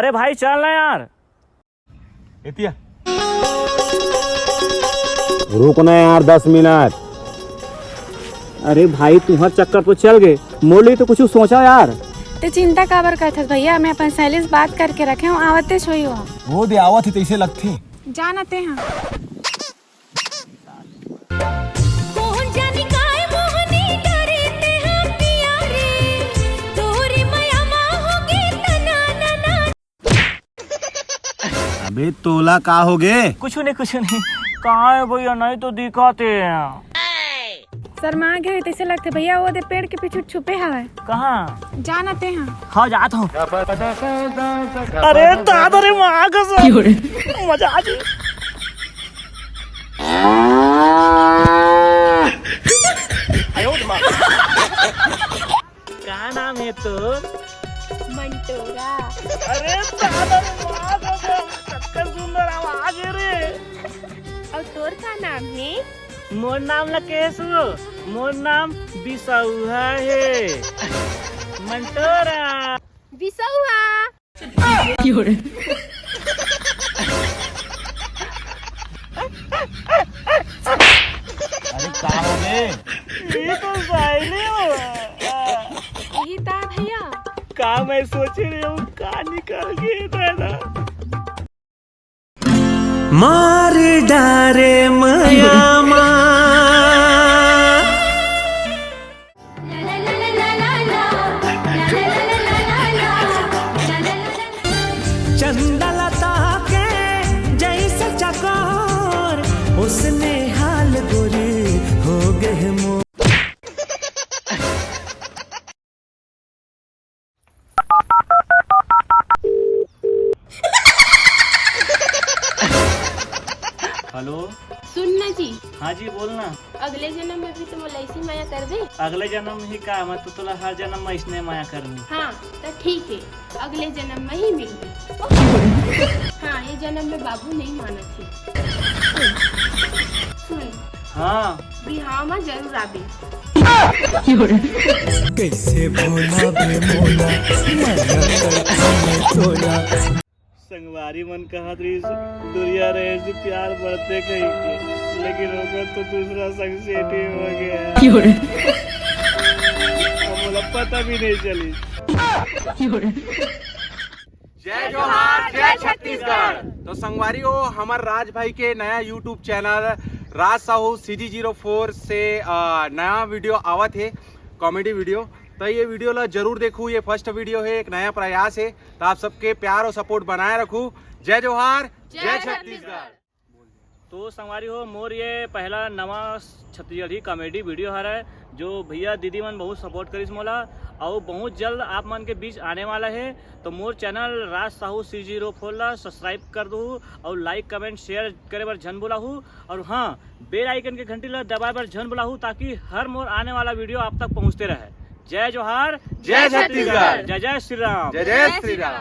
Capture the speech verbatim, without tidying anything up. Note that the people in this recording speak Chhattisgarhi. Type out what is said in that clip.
अरे भाई, चल ना यार। एतिया। रुक ना यार, दस मिनट। अरे भाई, तुंहर चक्कर तो चल गए, मोर लिए तो कुछ सोचा यार। ते चिंता काबर करथस भैया, मैं अपन सहेली से बात करके रखे हूँ, आवते सोई हुआ। वो दे आवत ही तैसे लगथे। जाना ते हाँ। कौन जानी काय मोहनी डरे ते हाँ पिया रे, तोरी मया मा होगे तना ना ना। अबे तोला का होगे? कुछ नहीं, कुछ नहीं। कहाँ है भैया, नहीं तो दिखाते हैं। शर्मा गए तैसे लगथे भैया, वो दे पेड़ के पीछे छुपे हवय। कहाँ? जाना ते हाँ। हाँ, जात हूँ। अरे दादा रे, माँ कसम। मजा आ गई। का नाम है तो? मंटोरा। अरे दादा रे, वाह दादा, कतका सुंदर आवाज है रे। और तोर का नाम है? मोर नाम लकेश हो, मोर नाम बिसौहा है। मंटोरा। बिसौहा। अरे का हो गए? ये तो साइले हो। यही ता भैया। का मैं सोचे रहे हूँ, का निकल गए दादा। मार डारे मया मा। चंदा लता के जैसे चकोर, उसने हाल गोरी हो गए मोर। हेलो। सुन ना जी। हाँ जी, बोल ना। अगले जन्म में भी तो मोला ऐसी मया करबे। अगले जन्म में ही का, मैं तो तोला हर जन्म में इसने मया करनी। हाँ, तो ठीक है, अगले जन्म में ही मिलबे। हाँ, ये जन्म में बाबू नहीं मानत है। सुन। हाँ। बिहाव में जरूर आबे। कैसे भोला बे मोला, मया करके मैं तोला। संगवारी मन कहत रहिस, दुरिहा रहे से प्यार बढ़थे कहिके, लेकिन ओकर तो दूसरा संग सेटिंग हो गया। अब मोला पता भी नहीं चली। जय जोहार, जय छत्तीसगढ़। तो संगवारी हो, हमर राज भाई के नया YouTube चैनल राज साहू CG zero four से, अ, नया वीडियो आवत है, कॉमेडी वीडियो। तो ये वीडियो ला जरूर देखू, ये फर्स्ट वीडियो है, एक नया प्रयास है। तो आप सबके प्यार और सपोर्ट बनाए रखू। जय जोहार, जय जय छत्तीसगढ़। छत्तीसगढ़। तो संगवारी हो, मोर ये पहला नवा छत्तीसगढ़ी कॉमेडी वीडियो हरय, जो भैया दीदी मन बहुत सपोर्ट करिस मोला, अउ बहुत जल्द आप मन के बीच आने वाला है। तो मोर चैनल राज साहू CG zero four ला सब्सक्राइब कर दू, अउ लाइक, कमेंट, शेयर करे बर झन भुलाहू। और हाँ, बेल आइकन के घंटी ला दबाए बर झन भुलाहू, ताकि हर मोर आने वाला वीडियो आप तक पहुँचते रहे। जय जोहार, जय छत्तीसगढ़। जय जय श्री राम। जय जय श्री राम।